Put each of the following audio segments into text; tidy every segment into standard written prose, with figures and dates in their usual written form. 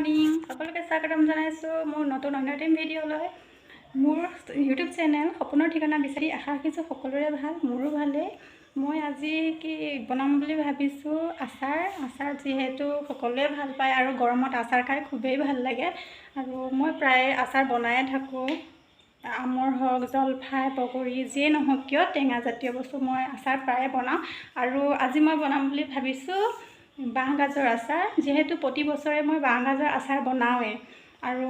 Morning সকলোকে স্বাগতম জনাইছোঁ মোৰ নতুন অন্য এটি ভিডিঅ'লৈ। মোৰ ইউটিউব চেনেল সপোনৰ ঠিকনা বিচাৰি আশা ৰাখিছোঁ সকলোৰে ভাল, মোৰো ভালেই। মই আজি কি বনাম বুলি ভাবিছোঁ, আচাৰ। আচাৰ যিহেতু সকলোৱে ভাল পায় আৰু গৰমত আচাৰ খাই খুবেই ভাল লাগে। আৰু মই প্ৰায় আচাৰ বনায়ে থাকোঁ, আমৰ হওক, জলফাই, বগৰী, যিয়ে নহওক কিয় টেঙা জাতীয় বস্তু মই আচাৰ প্ৰায়ে বনাওঁ। আৰু আজি মই বনাম বুলি ভাবিছোঁ বাঁহগাজৰ আচাৰ। যিহেতু প্ৰতি বছৰে মই বাঁহগাজৰ আচাৰ বনাওঁৱেই, আৰু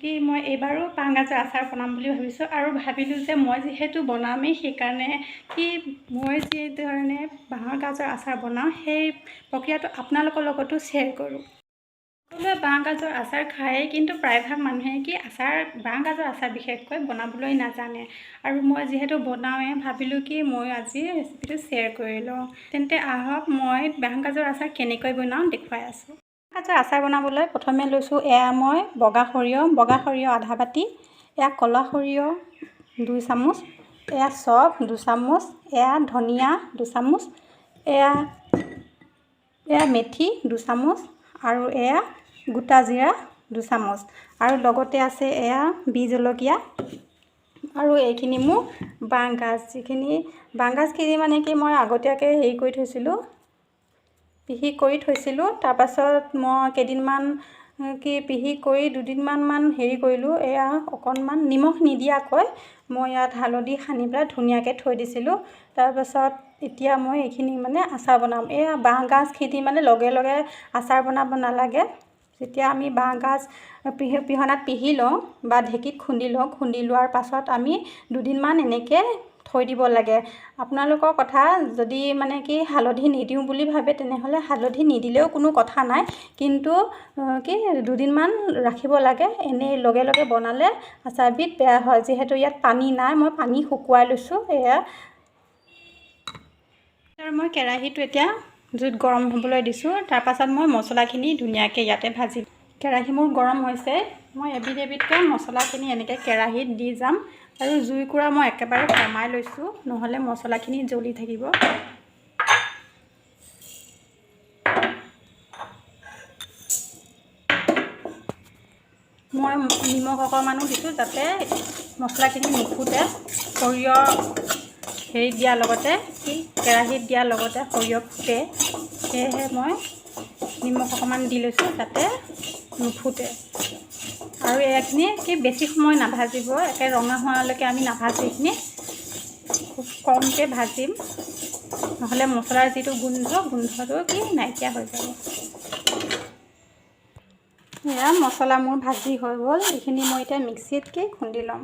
কি মই এইবাৰো বাঁহগাজৰ আচাৰ বনাম বুলি ভাবিছোঁ। আৰু ভাবিলোঁ যে মই যিহেতু বনামেই, সেইকাৰণে কি মই যি ধৰণে বাঁহৰ গাজৰ আচাৰ বনাওঁ সেই প্ৰক্ৰিয়াটো আপোনালোকৰ লগতো শ্বেয়াৰ কৰোঁ। সকলোৱে বাঁহগাজৰ আচাৰ খায়, কিন্তু প্ৰায়ভাগ মানুহে কি আচাৰ, বাঁহগাজৰ আচাৰ বিশেষকৈ বনাবলৈ নাজানে। আৰু মই যিহেতু বনাওঁৱেই, ভাবিলোঁ কি মই আজি ৰেচিপিটো শ্বেয়াৰ কৰি লওঁ। তেন্তে আহক মই বাঁহগাজৰ আচাৰ কেনেকৈ বনাওঁ দেখুৱাই আছোঁ। গাজৰ আচাৰ বনাবলৈ প্ৰথমে লৈছোঁ এয়া মই বগা সৰিয়হ, বগা সৰিয়হ আধা বাতি, এয়া ক'লা সৰিয়হ 2 চামুচ, এয়া চফ 2 চামুচ, এয়া ধনিয়া 2 চামুচ, এয়া এয়া মেথি 2 চামুচ, আৰু এয়া গোটা জিৰা 2 চামুচ, আৰু লগতে আছে এয়া বি জলকীয়া। আৰু এইখিনি মোৰ বাঁহগাজ, যিখিনি বাঁহগাজখিনি মানে কি মই আগতীয়াকৈ হেৰি কৰি থৈছিলোঁ, পিহি কৰি থৈছিলোঁ। তাৰপাছত মই কেইদিনমান কি পিহি কৰি দুদিনমান হেৰি কৰিলোঁ, এয়া অকণমান নিমখ নিদিয়াকৈ মই ইয়াত হালধি সানি পেলাই ধুনীয়াকৈ থৈ দিছিলোঁ। তাৰপাছত এতিয়া মই এইখিনি মানে আচাৰ বনাম। এয়া বাঁহগাজখিনি মানে লগে লগে আচাৰ বনাব নালাগে। যেতিয়া আমি বাঁহগাজ পিহনাত পিহি লওঁ বা ঢেঁকীত খুন্দি লওঁ, খুন্দি লোৱাৰ পাছত আমি দুদিনমান এনেকৈ থৈ দিব লাগে। আপোনালোকৰ কথা, যদি মানে কি হালধি নিদিওঁ বুলি ভাবে তেনেহ'লে হালধি নিদিলেও কোনো কথা নাই, কিন্তু কি দুদিনমান ৰাখিব লাগে। এনেই লগে লগে বনালে আচাৰবিধ বেয়া হয়। যিহেতু ইয়াত পানী নাই, মই পানী শুকুৱাই লৈছোঁ। এয়া আৰু মই কেৰাহীটো এতিয়া জুইত গৰম হ'বলৈ দিছোঁ। তাৰপাছত মই মছলাখিনি ধুনীয়াকৈ ইয়াতে ভাজিম। কেৰাহী মোৰ গৰম হৈছে, মই এবিধ এবিধকৈ মছলাখিনি এনেকৈ কেৰাহীত দি যাম। আৰু জুইকুৰা মই একেবাৰে কমাই লৈছোঁ, নহ'লে মছলাখিনি জ্বলি থাকিব। মই নিমখ অকণমানো দিছোঁ যাতে মছলাখিনি নুফুটে। সৰিয়হ হেৰিত দিয়াৰ লগতে কি কেৰাহীত দিয়াৰ লগতে সৰিয়হ ফুটে, সেয়েহে মই নিমখ অকণমান দি লৈছোঁ যাতে নুফুটে। আৰু এইখিনি কি বেছি সময় নাভাজিব, একে ৰঙা হোৱালৈকে আমি নাভাজো, এইখিনি খুব কমকৈ ভাজিম, নহ'লে মছলাৰ যিটো গোন্ধ, গোন্ধটো কি নাইকিয়া হৈ যাব। এয়া মছলা মোৰ ভাজি হৈ গ'ল, এইখিনি মই এতিয়া মিক্সিত কি খুন্দি ল'ম।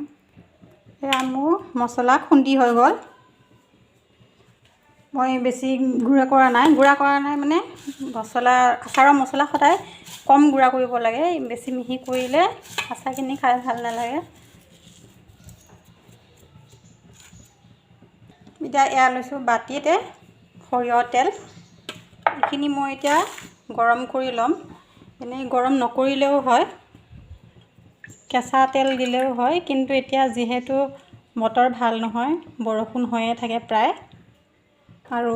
এয়া মোৰ মছলা খুন্দি হৈ গ'ল। মই বেছি গুড়া কৰা নাই, গুড়া কৰা নাই মানে মছলা, আচাৰৰ মছলা সদায় কম গুড়া কৰিব লাগে, বেছি মিহি কৰিলে আচাৰখিনি খাই ভাল নালাগে। এতিয়া এয়া লৈছোঁ বাতিতে সৰিয়হ তেল, এইখিনি মই এতিয়া গৰম কৰি ল'ম। এনেই গৰম নকৰিলেও হয়, কেঁচা তেল দিলেও হয়, কিন্তু এতিয়া যিহেতু বতৰ ভাল নহয়, বৰষুণ হৈয়ে থাকে প্ৰায়, আৰু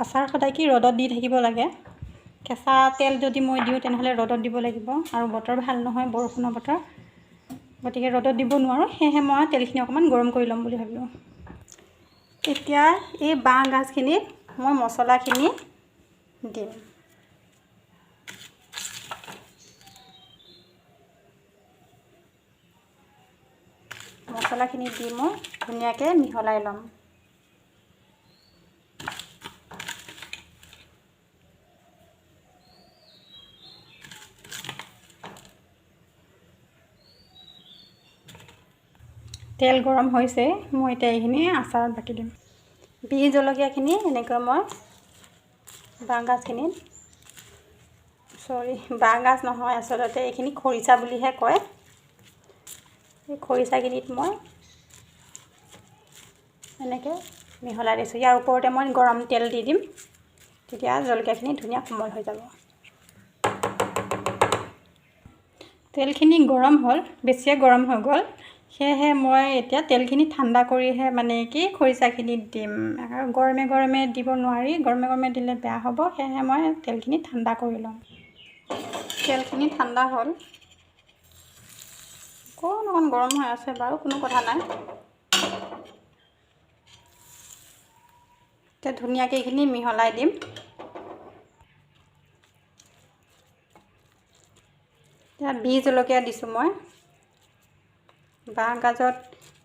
আচাৰ সদায় কি ৰ'দত দি থাকিব লাগে। কেঁচা তেল যদি মই দিওঁ তেনেহ'লে ৰ'দত দিব লাগিব, আৰু বতৰ ভাল নহয়, বৰষুণৰ বতৰ, গতিকে ৰ'দত দিব নোৱাৰোঁ। সেয়েহে মই তেলখিনি অকণমান গৰম কৰি ল'ম বুলি ভাবিলোঁ। এতিয়া এই বাঁহগাজখিনিত মই মছলাখিনি দিম। মছলাখিনি দি মই ধুনীয়াকৈ মিহলাই ল'ম। তেল গৰম হৈছে, মই এতিয়া এইখিনি আচাৰত বাকি দিম। বি জলকীয়াখিনি এনেকৈ মই বাঁহগাজখিনিত, চৰি বাঁহগাজ নহয়, আচলতে এইখিনি খৰিচা বুলিহে কয়, এই খৰিচাখিনিত মই এনেকৈ মিহলাই দিছোঁ। ইয়াৰ ওপৰতে মই গৰম তেল দি দিম, তেতিয়া জলকীয়াখিনি ধুনীয়া কোমল হৈ যাব। তেলখিনি গৰম হ'ল, বেছিয়ে গৰম হৈ গ'ল, সেয়েহে মই এতিয়া তেলখিনি ঠাণ্ডা কৰিহে মানে কি খৰিচাখিনি দিম। আৰু গৰমে গৰমে দিব নোৱাৰি, গৰমে গৰমে দিলে বেয়া হ'ব, সেয়েহে মই তেলখিনি ঠাণ্ডা কৰি ল'ম। তেলখিনি ঠাণ্ডা হ'ল, অকণ অকণ গৰম হৈ আছে বাৰু, কোনো কথা নাই। এতিয়া ধুনীয়াকৈ এইখিনি মিহলাই দিম। এতিয়া বিহ জলকীয়া দিছোঁ মই। বাঁহগাজত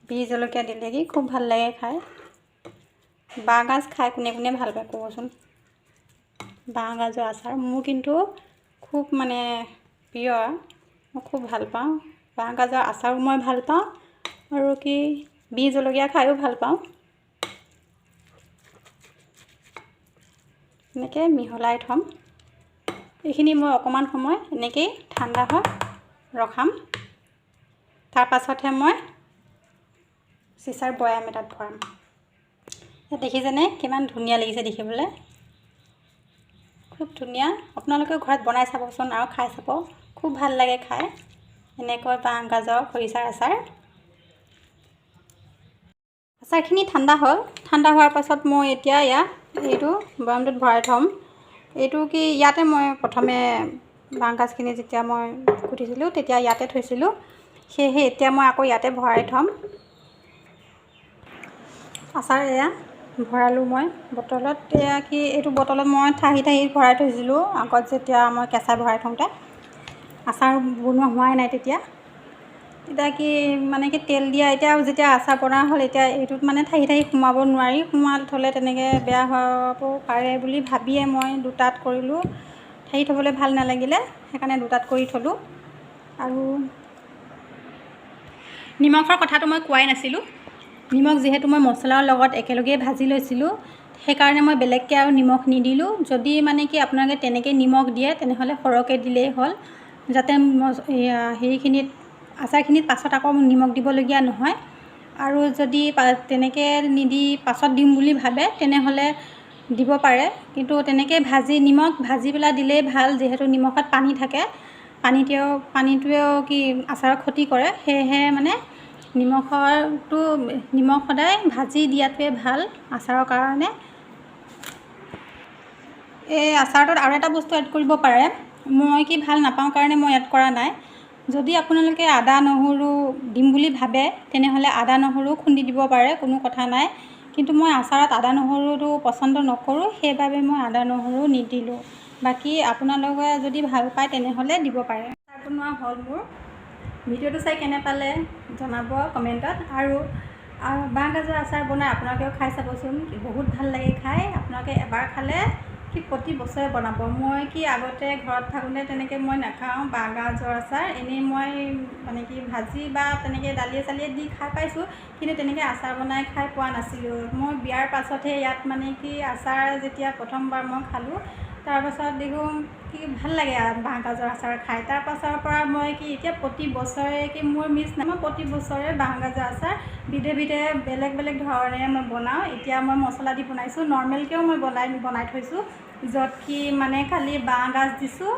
বিহ জলকীয়া দিলে কি খুব ভাল লাগে খাই। বাঁহগাজ খাই কোনে কোনে ভাল পায় ক'বচোন। বাঁহগাজৰ আচাৰ মোৰ কিন্তু খুব মানে প্ৰিয়, মই খুব ভাল পাওঁ। বাঁহগাজৰ আচাৰো মই ভাল পাওঁ আৰু কি বিহ জলকীয়া খায়ো ভাল পাওঁ। এনেকৈ মিহলাই থ'ম। এইখিনি মই অকণমান সময় এনেকেই ঠাণ্ডা হৈ ৰখাম, তাৰপাছতহে মই চিচাৰ বৈয়াম এটাত ভৰাম। দেখিছেনে কিমান ধুনীয়া লাগিছে দেখিবলৈ, খুব ধুনীয়া। আপোনালোকেও ঘৰত বনাই চাবচোন আৰু খাই চাব, খুব ভাল লাগে খাই এনেকৈ বাঁহগাজৰ খৰিচাৰ আচাৰ। আচাৰখিনি ঠাণ্ডা হ'ল। ঠাণ্ডা হোৱাৰ পাছত মই এতিয়া ইয়াত এইটো বৈয়ামটোত ভৰাই থ'ম। এইটো কি ইয়াতে মই প্ৰথমে বাঁহগাজখিনি যেতিয়া মই কুটিছিলোঁ তেতিয়া ইয়াতে থৈছিলোঁ, সেয়েহে এতিয়া মই আকৌ ইয়াতে ভৰাই থ'ম। আচাৰ এয়া ভৰালোঁ মই বটলত। এয়া কি এইটো বটলত মই ঠাহি ঠাহি ভৰাই থৈছিলোঁ আগত, যেতিয়া মই কেঁচা ভৰাই থওঁতে আচাৰ বনোৱা হোৱাই নাই তেতিয়া। তেতিয়া কি মানে কি তেল দিয়া, এতিয়া যেতিয়া আচাৰ বনোৱা হ'ল এতিয়া এইটোত মানে ঠাহি ঠাহি সোমাব নোৱাৰি, সোমাই থ'লে তেনেকৈ বেয়া হ'ব পাৰে বুলি ভাবিয়ে মই দুটাত কৰিলোঁ। ঠাহি থ'বলৈ ভাল নালাগিলে, সেইকাৰণে দুটাত কৰি থ'লোঁ। আৰু নিমখৰ কথাটো মই কোৱাই নাছিলোঁ। নিমখ যিহেতু মই মছলাৰ লগত একেলগেই ভাজি লৈছিলোঁ, সেইকাৰণে মই বেলেগকৈ আৰু নিমখ নিদিলোঁ। যদি মানে কি আপোনালোকে তেনেকৈ নিমখ দিয়ে তেনেহ'লে সৰহকৈ দিলেই হ'ল, যাতে হেৰিখিনিত আচাৰখিনিত পাছত আকৌ নিমখ দিবলগীয়া নহয়। আৰু যদি তেনেকৈ নিদি পাছত দিম বুলি ভাবে তেনেহ'লে দিব পাৰে, কিন্তু তেনেকৈ ভাজি নিমখ ভাজি পেলাই দিলেই ভাল, যিহেতু নিমখত পানী থাকে, পানীটোৱেও কি আচাৰৰ ক্ষতি কৰে। সেয়েহে মানে নিমখ সদায় ভাজি দিয়াটোৱে ভাল আচাৰৰ কাৰণে। এই আচাৰটোত আৰু এটা বস্তু এড কৰিব পাৰে, মই কি ভাল নাপাওঁ কাৰণে মই এড কৰা নাই। যদি আপোনালোকে আদা নহৰু দিম বুলি ভাবে তেনেহ'লে আদা নহৰু খুন্দি দিব পাৰে, কোনো কথা নাই। কিন্তু মই আচাৰত আদা নহৰুটো পচন্দ নকৰোঁ, সেইবাবে মই আদা নহৰু নিদিলোঁ। বাকী আপোনালোকে যদি ভাল পায় তেনেহ'লে দিব পাৰে। আচাৰ বনোৱা হ'ল মোৰ। ভিডিঅ'টো চাই কেনে পালে জনাব কমেণ্টত। আৰু বাঁহগাজৰ আচাৰ বনাই আপোনালোকেও খাই চাবচোন, বহুত ভাল লাগে খাই। আপোনালোকে এবাৰ খালে কি প্ৰতি বছৰে বনাব। মই কি আগতে ঘৰত থাকোঁতে তেনেকৈ মই নাখাওঁ বাঁহগাজৰ আচাৰ, এনেই মই মানে কি ভাজি বা তেনেকৈ দালিয়ে চালিয়ে দি খাই পাইছোঁ, কিন্তু তেনেকৈ আচাৰ বনাই খাই পোৱা নাছিলোঁ। মই বিয়াৰ পাছতহে ইয়াত মানে কি আচাৰ যেতিয়া প্ৰথমবাৰ মই খালোঁ, তাৰপাছত দেখোঁ কি ভাল লাগে বাঁহগাজৰ আচাৰ খাই। তাৰপাছৰ পৰা মই কি এতিয়া প্ৰতি বছৰে কি মোৰ মিছ নাই, মই প্ৰতি বছৰে বাঁহগাজৰ আচাৰ বিধে বিধে বেলেগ বেলেগ ধৰণেৰে মই বনাওঁ। এতিয়া মই মছলা দি বনাইছোঁ, নৰ্মেলকৈও মই বনাই থৈছোঁ, য'ত কি মানে খালি বাঁহগাজ দিছোঁ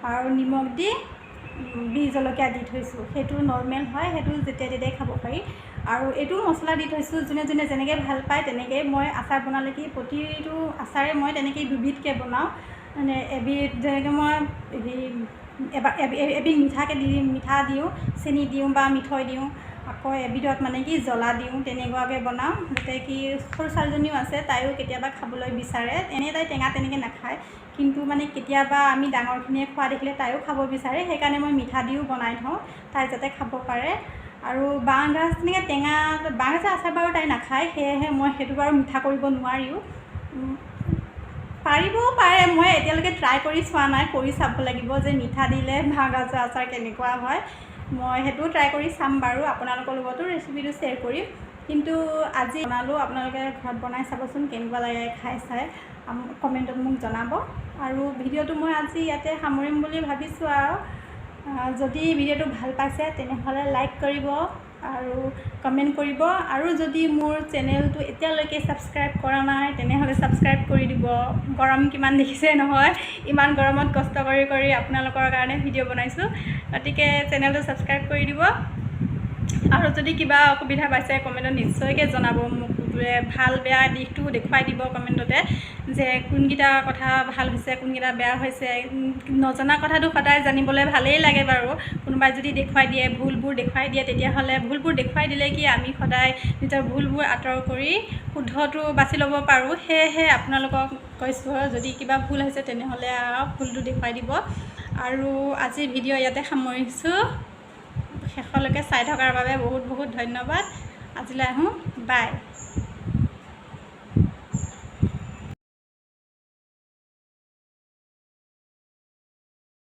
আৰু নিমখ দি বিহ জলকীয়া দি থৈছোঁ, সেইটো নৰ্মেল হয়, সেইটো যেতিয়া তেতিয়াই খাব পাৰি। আৰু এইটোও মছলা দি থৈছোঁ, যোনে যোনে যেনেকৈ ভাল পায় তেনেকৈয়ে মই আচাৰ বনালে কি প্ৰতিটো আচাৰে মই তেনেকৈয়ে দুবিধকৈ বনাওঁ। মানে এবিধ যেনেকৈ মই হেৰি এবাৰ এবিধ মিঠাকৈ দি মিঠা দিওঁ, চেনি দিওঁ বা মিঠৈ দিওঁ, আকৌ এবিধত মানে কি জ্বলা দিওঁ, তেনেকুৱাকৈ বনাওঁ। যাতে কি সৰু ছোৱালীজনীও আছে, তাইও কেতিয়াবা খাবলৈ বিচাৰে। এনেই তাই টেঙা তেনেকৈ নাখায়, কিন্তু মানে কেতিয়াবা আমি ডাঙৰখিনিয়ে খোৱা দেখিলে তাইও খাব বিচাৰে, সেইকাৰণে মই মিঠা দিও বনাই থওঁ তাই যাতে খাব পাৰে। আৰু বাঁহগাজ তেনেকৈ টেঙা বাঁহগাজৰ আচাৰ বাৰু তাই নাখায়, সেয়েহে মই সেইটো বাৰু মিঠা কৰিব নোৱাৰিও, পাৰিবও পাৰে, মই এতিয়ালৈকে ট্ৰাই কৰি চোৱা নাই, কৰি চাব লাগিব যে মিঠা দিলে বাঁহগাজৰ আচাৰ কেনেকুৱা হয়। মই সেইটোও ট্ৰাই কৰি চাম বাৰু, আপোনালোকৰ লগতো ৰেচিপিটো শ্বেয়াৰ কৰিম। কিন্তু আজি বনালোঁ, আপোনালোকে ঘৰত বনাই চাবচোন কেনেকুৱা লাগে খাই চাই কমেণ্টত মোক জনাব। আৰু ভিডিঅ'টো মই আজি ইয়াতে সামৰিম বুলি ভাবিছোঁ। আৰু যদি ভিডিঅ'টো ভাল পাইছে তেনেহ'লে লাইক কৰিব আৰু কমেণ্ট কৰিব। আৰু যদি মোৰ চেনেলটো এতিয়ালৈকে ছাবস্ক্ৰাইব কৰা নাই তেনেহ'লে ছাবস্ক্ৰাইব কৰি দিব। গৰম কিমান দেখিছে নহয়, ইমান গৰমত কষ্ট কৰি কৰি আপোনালোকৰ কাৰণে ভিডিঅ' বনাইছোঁ, গতিকে চেনেলটো ছাবস্ক্ৰাইব কৰি দিব। আৰু যদি কিবা অসুবিধা পাইছে কমেণ্টত নিশ্চয়কৈ জনাব মোক। ভাল বেয়া দিশটো দেখুৱাই দিব কমেণ্টতে, যে কোনকেইটা কথা ভাল হৈছে, কোনকেইটা বেয়া হৈছে। নজনা কথাটো সদায় জানিবলৈ ভালেই লাগে বাৰু। কোনোবাই যদি দেখুৱাই দিয়ে, ভুলবোৰ দেখুৱাই দিয়ে, তেতিয়াহ'লে ভুলবোৰ দেখুৱাই দিলে কি আমি সদায় নিজৰ ভুলবোৰ আঁতৰ কৰি শুদ্ধটো বাছি ল'ব পাৰোঁ। সেয়েহে আপোনালোকক কৈছোঁ, যদি কিবা ভুল হৈছে তেনেহ'লে ভুলটো দেখুৱাই দিব। আৰু আজিৰ ভিডিঅ' ইয়াতে সামৰিছোঁ। শেষলৈকে চাই থকাৰ বাবে বহুত বহুত ধন্যবাদ। আজিলৈ আহোঁ, বাই।